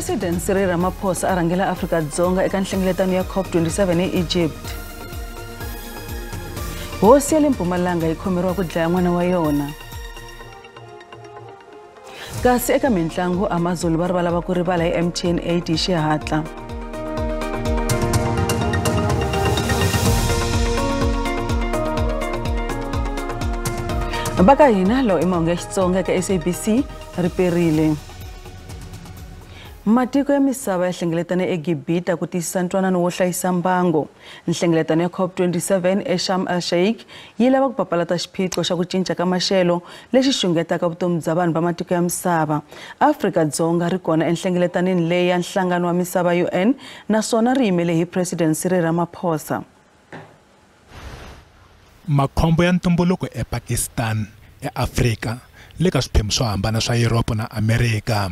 President Cyril Ramaphosa a rhangela Afrika-Dzonga eka nhlengeletano ya COP27 eEgypt. Hosi ya le Mpumalanga yi khomeriwa ku dlaya n'wana wa yona. Kasi eka mintlangu AmaZulu va ri va lava ku rivala hi MTN 8 hi xihatla. Va ka hina lawa i mahungu ya Xitsonga eka SABC ri perile. Matiko ya misava ya hlengeletane eGibita ku tiyisisa ntwanano wo hlayisa mbango. Nhlengeletano ya COP27 eSharm el-Sheikh yi lava ku papalata xiphiqo xa ku cinca ka maxelo lexi xungetaka vutomi bya vanhu va matiko ya misava. Afrika-Dzonga ri kona enhlengeletanini leyi ya Nhlangano wa Misava UN naswona ri yimele hi President Cyril Ramaphosa. Makhombo ya ntumbuluko ePakistan, eAfrika, le ka swiphemu swo hambana swa Yuropa na Amerika.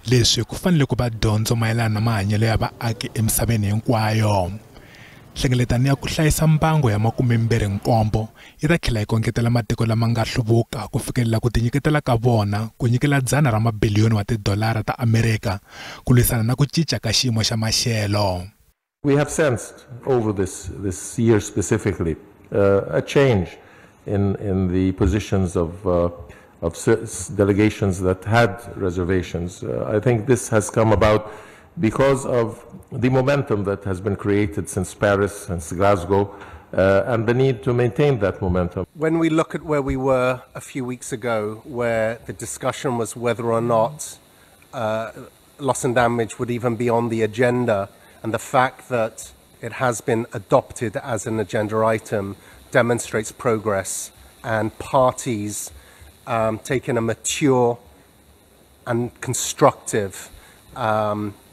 Leswi ku fanele ku va dyondzo mayelana na mahanyelo ya vaaki emisaveni hinkwayo. Nhlengeletano ya ku hlayisa mbango ya 27 yi ta tlhela yi kondletela matiko lama nga hluvuka ku fikelela ku tinyiketela ka vona ku nyikela 100 ra mabiliyoni wa tidolara ta Amerika ku lwisana na ku cinca ka xiyimo xa maxelo. We have sensed over this year specifically a change in the positions of delegations that had reservations. I think this has come about because of the momentum that has been created since Paris, since Glasgow, and the need to maintain that momentum. When we look at where we were a few weeks ago, where the discussion was whether or not loss and damage would even be on the agenda, and the fact that it has been adopted as an agenda item demonstrates progress and parties taking a mature and constructive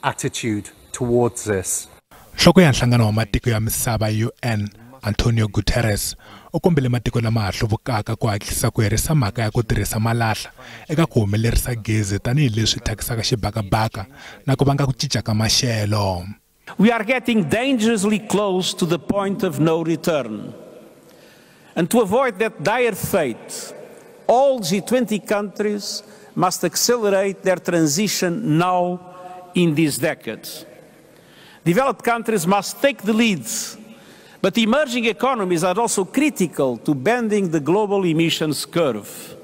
attitude towards this. Nhloko ya Nhlangano wa Matiko ya Misava UN, Antonio Guterres, u kombele matiko lama ha hluvukaka ku hatlisa ku herisa mhaka ya ku tirhisa malahla eka ku humelerisa gezi tanihileswi thyakisaka xibakabaka na ku vanga ku cinca ka maxelo. We are getting dangerously close to the point of no return. And to avoid that dire fate, all G20 countries must accelerate their transition now in this decade. Developed countries must take the lead, but emerging economies are also critical to bending the global emissions curve.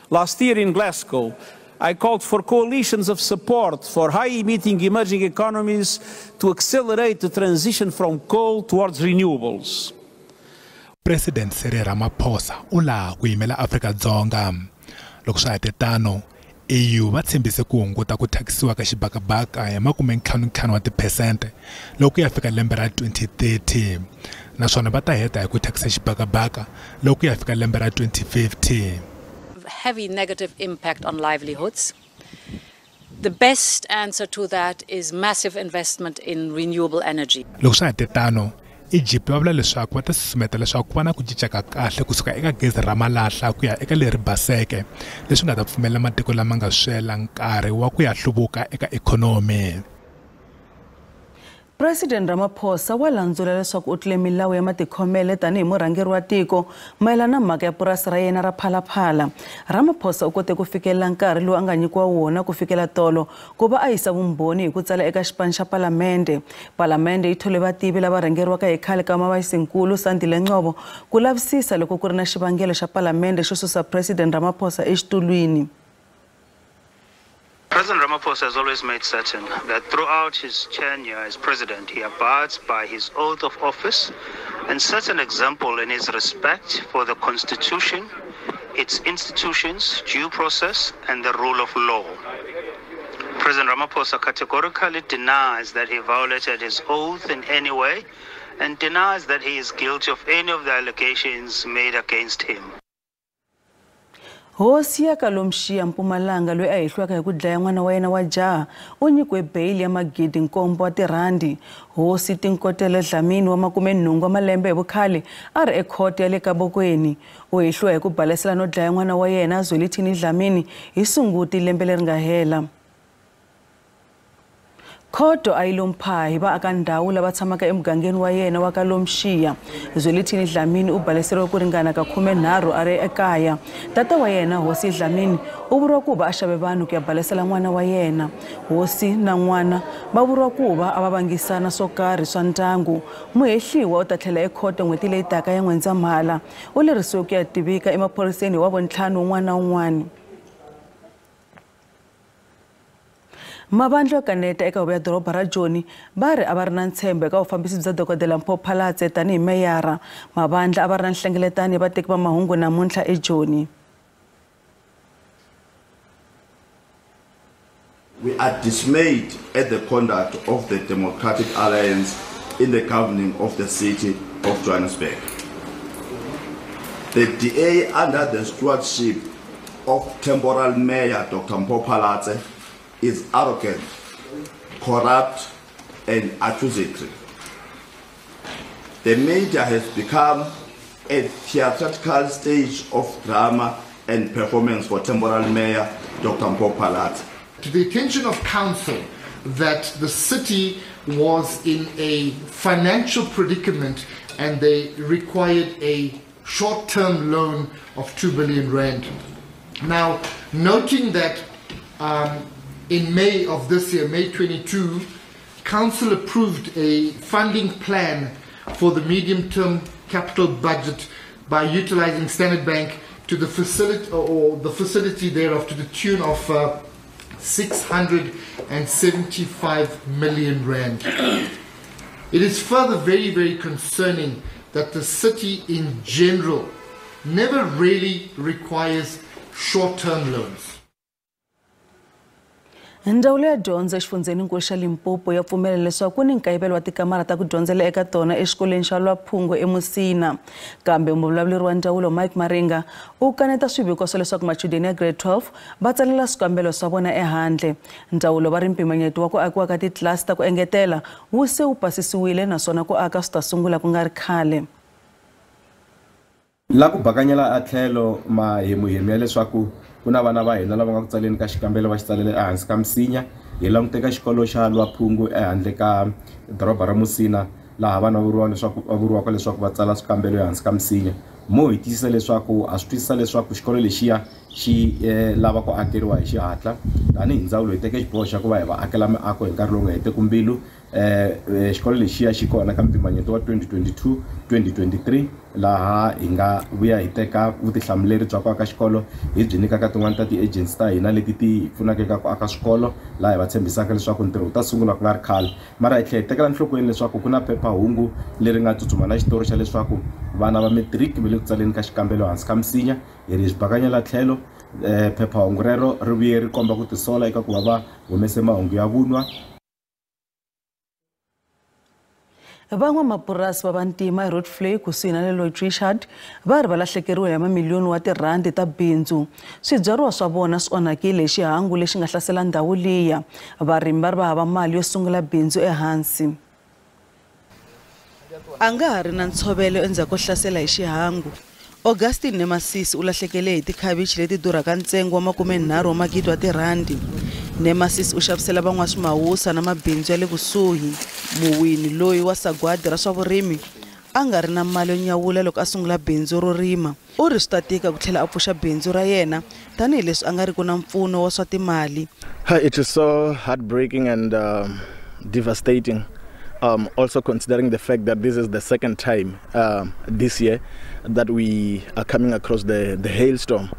Last year in Glasgow, I called for coalitions of support for high-emitting emerging economies to accelerate the transition from coal towards renewables. President Cyril Ramaphosa u laha ku yimela Afrika-Dzonga. Loko swa ha te tano, EU va tshembise ku hunguta ku thyakisiwa ka xibakabaka hi 55 wa tiphesente loko ku ya fika lembe ra 2030, naswona va ta heta hi ku thyakisa xibakabaka loko ku ya fika lembe ra 2050. Heavy negative impact on livelihoods. The best answer to that is massive investment in renewable energy. Loko swa ha te tano, Egypt va vula leswaku va ta susumeta leswaku ku va na ku cinca ka kahle kusuka eka gezi ra malahla ku ya eka leri baseke, leswi nga ta pfumelela matiko lama nga swela nkarhi wa ku ya hluvuka eka ikhonomi. President Ramaphosa wa landzula leswaku u tlule milawu ya matikhomelo tanihi murhangeri wa tiko mayelana na mhaka ya purasi ra yena ra Phalaphala. Ramaphosa u kote ku fikelela nkarhi lowu a nga nyikiwa wona ku fikela tolo ku va a yisa vumbhoni hi ku tsala eka xipano xa Palamende. Palamende yi thole vativi lava rhangeriwaka hi khale ka mavayisinkulu Sandile Ngcobo ku lavisisa loko ku ri na xivangelo xa Palamende xo susa President Ramaphosa exitulwini. President Ramaphosa has always made certain that throughout his tenure as president, he abides by his oath of office and sets an example in his respect for the Constitution, its institutions, due process, and the rule of law. President Ramaphosa categorically denies that he violated his oath in any way and denies that he is guilty of any of the allegations made against him. Hosi ya Kalomxiya Mpumalanga loyi a hehliwaka hi ku dlaya n'wana wa yena wa jaha u nyikiwe beyili ya 7,000 wa tirhandi. Hosi Tinkotele Dlamini wa 80 wa malembe hi vukhale a ri ekhoto ya le Kabokweni. U hehliwa hi ku balesela no dlaya n'wana wa yena Zwelithini Dlamini hi Sunguti lembe leri nga hela. Khoto a yi lo mphahi vaaka ndhawu lava tshamaka emugangeni wa yena wa ka Lomshiya. Zwelithini Dlamini u baleseriwe ku ringana ka 13 a ri ekaya. Tata wa yena Hosi Dlamini u vuriwa ku va a xave vanhu ku ya balesela n'wana wa yena. Hosi na n'wana va vuriwa ku va a va vangisana swo karhi swa ndyangu. Muhehliwa u ta tlhela ekhoto n'hweti leyi taka ya N'wendzamhala. U lerisiwe ku ya tivika emaphoriseni hi Wavuntlhanu wun'wana na wun'wana. Mavandla yo kaneta eka huvo ya doroba ra Joni va ri a va ri na ntshembo eka vufambisi bya Dokodela Mpho Phalatse tanihi meyara. Mavandla a va ri na nhlengeletano ya vateki va mahungu namuntlha eJoni. We are dismayed at the conduct of the Democratic Alliance in the governing of the city of Johannesburg. The DA, under the stewardship of temporal mayor Dr. Mpho Phalatse, is arrogant, corrupt, and accusatory. The media has become a theatrical stage of drama and performance for temporal mayor Dr. Mpho Phalatse. To the attention of council that the city was in a financial predicament and they required a short-term loan of 2 billion rand. Now, noting that in May of this year, May 22, Council approved a funding plan for the medium-term capital budget by utilizing Standard Bank to the facility, or the facility thereof, to the tune of 675 million rand. It is further very, very concerning that the city in general never really requires short-term loans. Ndzawulo ya dyondzo exifundzheninkulu xa Limpopo ya pfumela leswaku ku ni nkayivelo wa tikamara ta ku dyondzela eka tona exikolweni xa Lwaphungo eMusina. Kambe muvulavuleri wa ndzawulo Mike Maringa u kaneta swiviko swa leswaku machudeni ya grade 12 va tsalela swikambelo swa vona ehandle. Ndzawulo va ri mpimanyeto wa ku akiwa ka titlilasi ta ku engetela wu se wu pasisiwile naswona ku aka swi ta sungula ku nga ri khale. La ku bakanyela a tlhelo mahemuhemu ya leswaku ku na vana va hina lava nga ku tsaleni ka xikambelo va xi tsalele ehansi ka misinya. Hi languteka xikolo xa Lwaphungu ehandle ka doroba ra Musina, laha vana va vuriwaka leswaku va tsala swikambelo ehansi ka misinya. Mo hi tiyisisa leswaku a swi twisisa leswaku xikolo lexiya xi lava ku akeriwa hi xihatla. Tanihi ndzawulo hi teke xiboho xa ku va hi va akela miako hi nkarhi lowu nga heteki mbilu. Xikolo lexiya xi kona ka mpimanyeto wa 2022-2023, laha hi nga vuya hi teka vutihlamuleri bya ku aka xikolo hi byi nyika ka tin'wani ta ti-agency ta hina leti ti hi pfunaka eka ku aka swikolo, laha hi va tshembisaka leswaku ntirho wu ta sungula ku nga ri khale. Mara hi tlhela hi tekela nhlokweni leswaku ku na phephahungu leri nga tsutsuma na xitori xa leswaku vana va matric va le ku tsaleni ka xikambelo hansi ka misinya. Hi ri xibakanyela tlhelo phephahungu rero ri vuye ri komba ku tisola eka ku va va humese mahungu ya vunwa. Van'wamapurasi va vantima eRootvlei kusuhi na le Lloyd Richard va ri va lahlekeriwe hi mamiliyoni wa tirhandi ta bindzu. Swibyariwa swa vona swi onhakile hi xihangu lexi nga hlasela ndhawu liya. Varimi va ri va hava mali yo sungula bindzu ehansi. A nga ha ri na ntshovelo endzhaku ko hlasela hi xihangu. Augustine Nemasisi u lahlekele hi tikhavichi leti durhaka ntsengo wa 30 wa magidi wa tirhandi. Nemasisi u xavisela van'waswimawusa na mabindzu ya le kusuhi. Muwini loyi wa sagwadi ra swa vurimi a nga ri na mali yo nyawula loko a sungula bindzu ro rima. U ri swi ta tika ku tlhela a pfuxa bindzu ra yena tanihileswi a nga ri ku na mpfuno wa swa timali. It is so heartbreaking and devastating. Also considering the fact that this is the second time this year that we are coming across the hailstorm.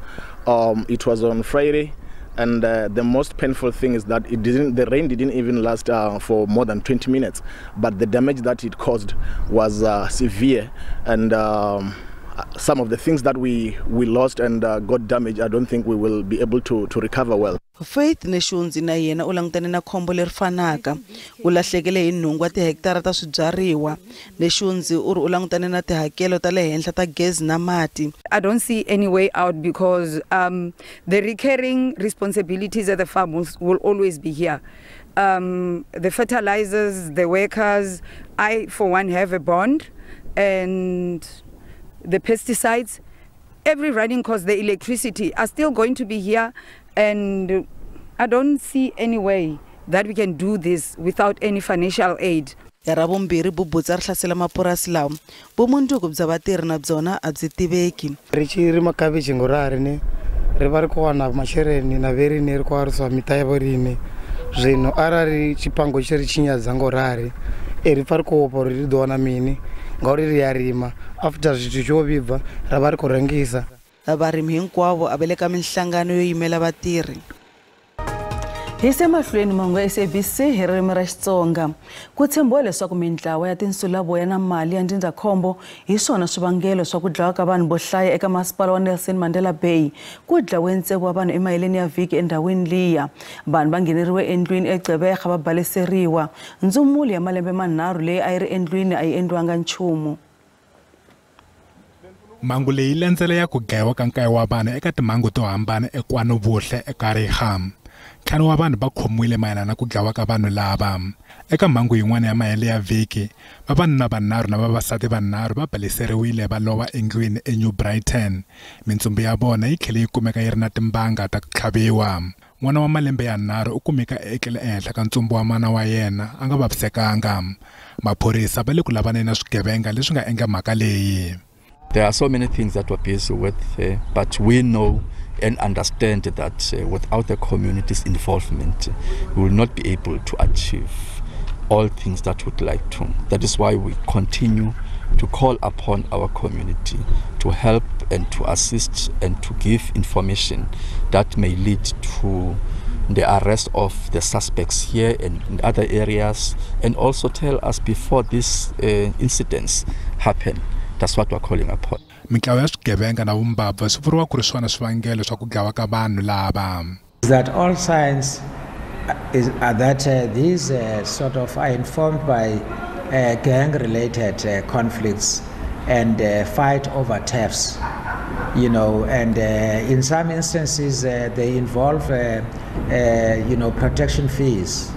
It was on Friday, and the most painful thing is that the rain didn't even last for more than 20 minutes, but the damage that it caused was severe, and some of the things that we lost and got damaged, I don't think we will be able to recover well. Faith Neshunzi na yena u langutane na khombo leri fanaka. U lahlekele hi nhungu wa tihektara ta swibyariwa. Neshunzi u ri u langutane na tihakelo ta le henhla ta gezi na mati. I don't see any way out because the recurring responsibilities at the farm will always be here. The fertilizers, the workers, I for one have a bond, and the pesticides, every running cost, the electricity are still going to be here, and I don't see any way that we can do this without any financial aid. Ya ravumbirhi bubutsa ri hlasela mapurasi lawa vumundzuku bya vatirhi na byona a byi tiveki. Ri tshi rima khavhishi ngo rali ne ri vha ri khou wana masheleni na vherine ri khou alusa miṱa ya vhorine. Zwino arali tshipango tshi ri tshinyadza ngo rali ri pfa ri khou ofha uri ri ḓo wana mini ngauri ri a rima after zwithu zwo vhibva ra vha ri khou rengisa. Varimi hinkwavo a va le ka minhlangano yo yimela vatirhi. Hi se mahlweni mahungu ya SABC hi ririmi ra Xitsonga. Ku tshembiwa leswaku mintlawa ya tinsulavoya na mali ya ndzindzakhombo hi swona swivangelo swa ku dlawa ka vanhu vo hlaya eka masipala wa Nelson Mandela Bay. Ku dlawe ntsevu wa vanhu emaheleni ya vhiki endhawini liya. Vanhu va ngheneriwe endlwini eGqeberha va baleseriwa. Ndzumulo ya malembe manharhu leyi a yi ri endlwini a yi endliwanga nchumu. Mhangu leyi landzela ya ku dlayiwa ka nkaye wa vanhu eka timhangu to hambana eKwanobuhle eKariga. Ntlhanu wa vanhu va khomiwile mayelana na ku dlawa ka vanhu lava. Eka mhangu yin'wana ya mahele ya vhiki, vavanuna vanharhu na vavasati vanharhu va baleseriwile va lova endlwini eNew Brighton. Mintsumbu ya vona yi tlhele yi kumeka yi ri na timbanga ta ku tlhaviwa. N'wana wa malembe ya 3 u kumeka etlele ehenhla ka ntsumbu wa mana wa yena a nga vavisekanga. Maphorisa va le ku lavaneni na swigevenga leswi nga endla mhaka leyi. There are so many things that we're busy with, but we know and understand that without the community's involvement, we will not be able to achieve all things that we'd like to. That is why we continue to call upon our community to help and to assist and to give information that may lead to the arrest of the suspects here and in other areas, and also tell us before these incidents happen. That's what we're calling upon. Mintlawa ya swigevenga na vumbabva swi vuriwa ku ri swona swivangelo swa ku dlawa ka vanhu lava. That all signs are that these sort of are informed by gang-related conflicts and fight over thefts, you know, and in some instances they involve, you know, protection fees,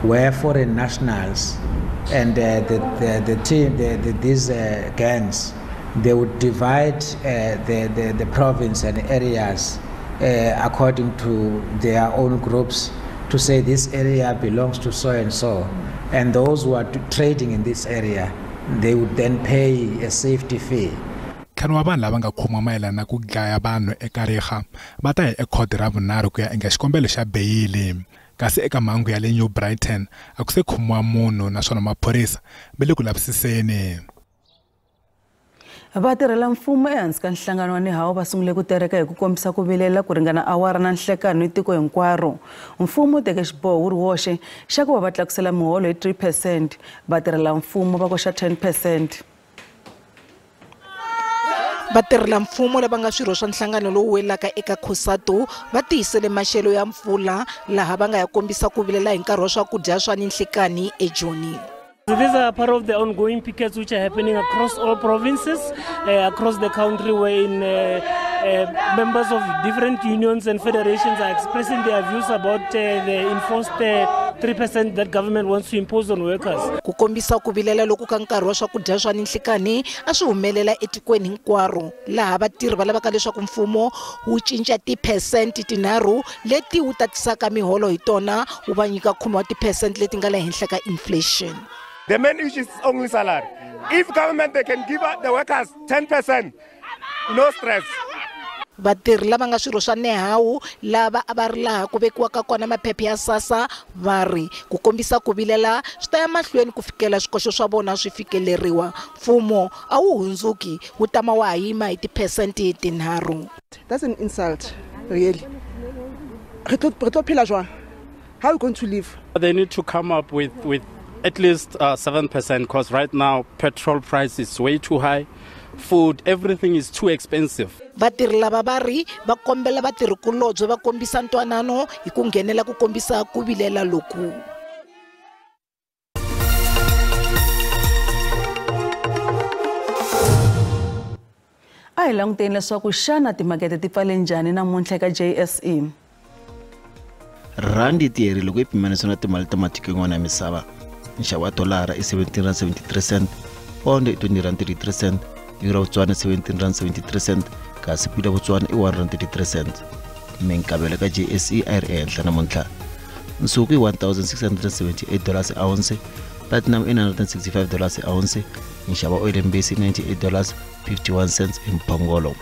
where foreign nationals and the team, these gangs, they would divide the province and areas according to their own groups to say this area belongs to so and so, and those who are trading in this area, they would then pay a safety fee. Ntlhanu wa vanhu lava nga khomiwa mayelana na ku dlaya vanhu eKariga va ta ya ekhoto ra vunharhu ku ya endla xikombelo xa beyili. Kasi eka mhangu ya le New Brighton a ku se khomiwa munhu naswona maphorisa va le ku lavisiseni. Vatirhela mfumo ehansi ka nhlangano wa Nehawu va sungule ku tereka hi ku kombisa ku vilela ku ringana awara na nhlekani ni tiko hinkwaro. Mfumo wu teke xiboho wu ri woxe xa ku va va tlakusela miholo hi 3%, vatirhela mfumo va koxa 10%. Vatirhela mfumo lava nga swirho swa nhlangano lowu welaka eka COSATU va tiyisele maxelo ya mpfula laha va nga ya kombisa ku vilela hi nkarhi wa swakudya swa ninhlekani eJoni. These are part of the ongoing pickets which are happening across all provinces, across the country, wherein members of different unions and federations are expressing their views about the enforced 3% that government wants to impose on workers. Ku kombisa ku vilela loku ka nkarhi wa swakudya swa ninhlekani a swi humelela etikweni hinkwaro laha vatirhi va lavaka leswaku mfumo wu cinca tiphesenti tinharhu leti wu tatisaka miholo hi tona wu va nyika 10 wa tiphesenti leti nga le henhla ka inflation. The main issue is only salary. If government they can give the workers 10%, no stress. Vatirhi lava nga swirho swa Nehawu lava a va ri laha ku vekiwaka kona maphepha ya SASSA va ri ku kombisa ku vilela swi ta ya mahlweni ku fikela swikoxo swa vona swi fikeleriwa. Mfumo a wu hundzuki wu tama wa ha yima hi tiphesenti tinharhu. That's an insult, really. Re tlo phela jwang? How are we going to live? They need to come up with at least 7%, because right now petrol price is way too high, food, everything is too expensive. Vatirhi lava va ri va kombela vatirhikulobye va kombisa ntwanano hi ku nghenela ku kombisa ku vilela loku. A hi languteni leswaku xana timakete ti pfale njhani namuntlha eka JSE. Randi tiherile loko yi pimanisiwa na timali ta matiko yan'wana ya misava. Nxavo wa dolara i R17.73, pound i R20.33, euro ya Botswana R17.73, kasi pula ya Botswana i R1.33. Minkavelo ka JSE a yi ri ehenhla namuntlha. Nsuku i $1,678 ounce, platinum i $965 ounce, nxavo wa oyilimbisi i $98.51 hi mphongolo.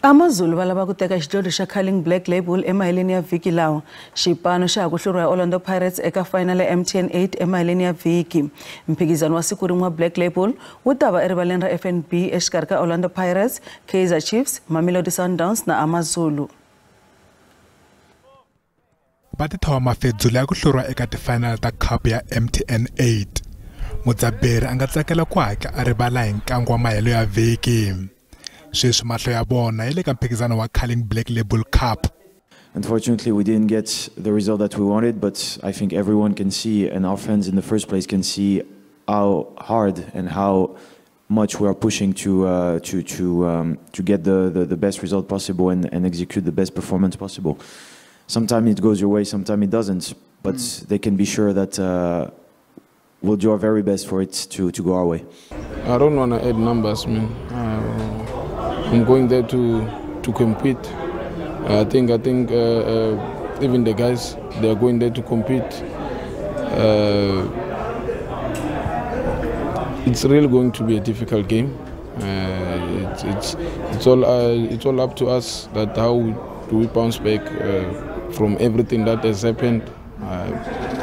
AmaZulu va lava ku teka xidlodlo xa Carling Black Label emaheleni ya vhiki lawa. Xipano xa ha ku hluriwa hi Orlando Pirates eka final ya MTN 8 emaheleni ya vhiki. Mphikizano wa siku rin'we wa Black Label wu ta va erivaleni ra FNB exikarhi ka Orlando Pirates, Kaizer Chiefs, Mamelodi Sundowns na AmaZulu. Va tithowa mafedzula ya ku hluriwa eka tifinal ta Cup ya MTN 8. Mudzaberi a nga tsakela ku hatla a rivala hi nkangu wa mahelo ya vhiki. Sweswi mahlo ya vona yi le ka mphikizano wa Carling Black Label Cup. Unfortunately, we didn't get the result that we wanted, but I think everyone can see, and our fans in the first place can see, how hard and how much we are pushing to get the best result possible and execute the best performance possible. Sometimes it goes your way, sometimes it doesn't, but they can be sure that we'll do our very best for it to go our way. I don't want to add numbers, man. I'm going there to compete. I think even the guys, they are going there to compete. It's really going to be a difficult game. It's all up to us that how do we bounce back from everything that has happened.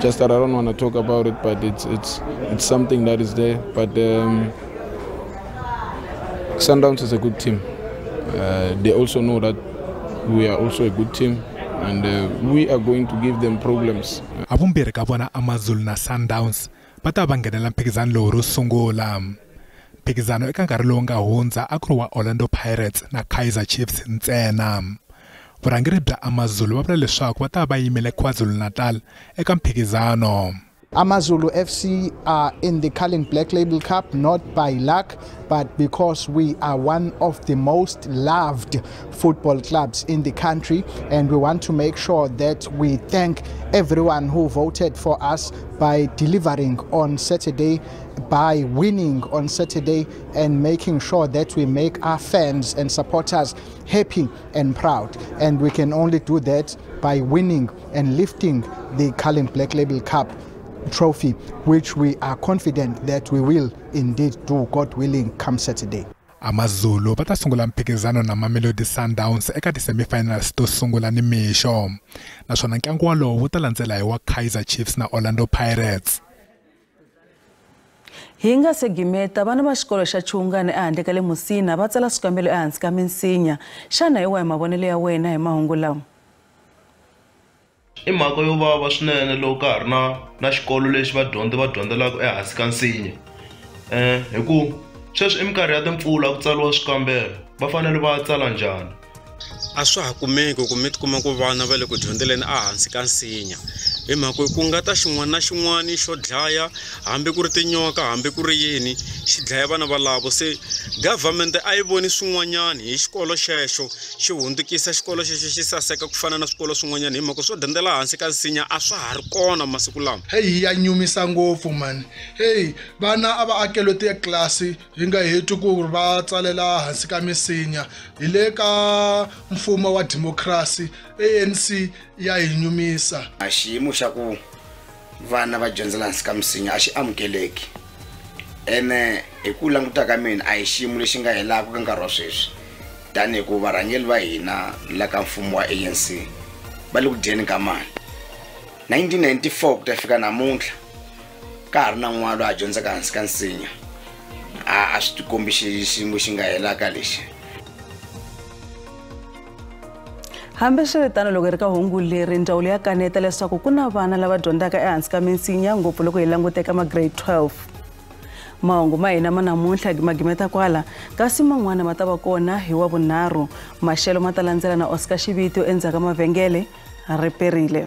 Just that I don't want to talk about it, but it's something that is there. But Sundowns is a good team. They also know that we are also a good team, and we are going to give them problems. Havumbirhi ka vona AmaZulu na Sundowns va ta va nghenela mphikizano lowu ro sungula. Mphikizano eka nkarhi lowu nga hundza a ku ri wa Orlando Pirates na Kaizer Chiefs ntsena. Vurhangeri bya AmaZulu va vula leswaku va ta va yimele KwaZulu-Natal eka mphikizano. AmaZulu FC are in the Carling Black Label Cup not by luck, but because we are one of the most loved football clubs in the country, and we want to make sure that we thank everyone who voted for us by delivering on Saturday, by winning on Saturday, and making sure that we make our fans and supporters happy and proud. And we can only do that by winning and lifting the Carling Black Label Cup trophy, which we are confident that we will indeed do, God willing, come Saturday. AmaZulu va ta sungula mphikizano na Mamelodi Sundowns eka ti-semifinals to sungula nimixo, naswona ntlangu wolowo wu ta landzela hi wa Kaizer Chiefs na Orlando Pirates. Hi nga se gimeta, vana va xikolo xa Chungane ehandle ka le Musina va tsala swikambelo ehansi ka minsinya. Xana hi wahi mavonelo ya wena hi mahungu lawa? I mhaka yo vava swinene loko ka ha ri na xikolo lexi vadyondzi va dyondzelaka ehansi ka nsinya. Hi ku sweswi i minkarhi ya timpfula ku tsariwa swikambelo, va fanele va tsala njhani? A swa ha kumeki ku mi tikuma ku vana va le ku dyondzeleni ehansi ka nsinya, hi mhaka ku nga ta xin'wana na xin'wana xo dlaya, hambi ku ri tinyoka, hambi ku ri yini, xi dlaya vana valavo. Se government a yi voni swin'wanyana hi xikolo xexo, xi hundzukisa xikolo xexo xi saseka ku fana na swikolo swin'wanyana, hi mhaka swo dyondzela hansi ka nsinya a swa ha ri kona masiku lama. Heyi ya nyumisa ngopfu mani. Heyi vana a va akeliwe titlilasi hi nga heti ku va tsalela hansi ka misinya. Hi le ka mfumo wa democracy, ANC ya hi nyumisa. A xiyimo xa ku vana va dyondzela hansi ka misinya a xi amukeleki, ene hi ku languta ka mina a hi xiyimo lexi nga helaka ka nkarhi wa sweswi, tanihi ku varhangeri va hina la ka mfumo wa ANC va le ku dyeni ka mali. 1994 ku ta fika namuntlha ka ha ri na n'wana loyi a dyondzaka hansi ka nsinya. A swi tikombi xiyimo xi nga helaka lexi. Hambiswiritano, loko hi ri ka hungu leri, ndzawulo ya kaneta leswaku ku na vana lava dyondzaka ehansi ka minsinya, ngopfu loko hi languta eka ma-grade 12. Mahungu ma hina ma namuntlha ma gimeta kwala, kasi man'wana ma ta va kona hi wa vunharhu. Maxelo ma ta landzela na Oscar Xivito endzhaku ka mavhengele. Ri perile.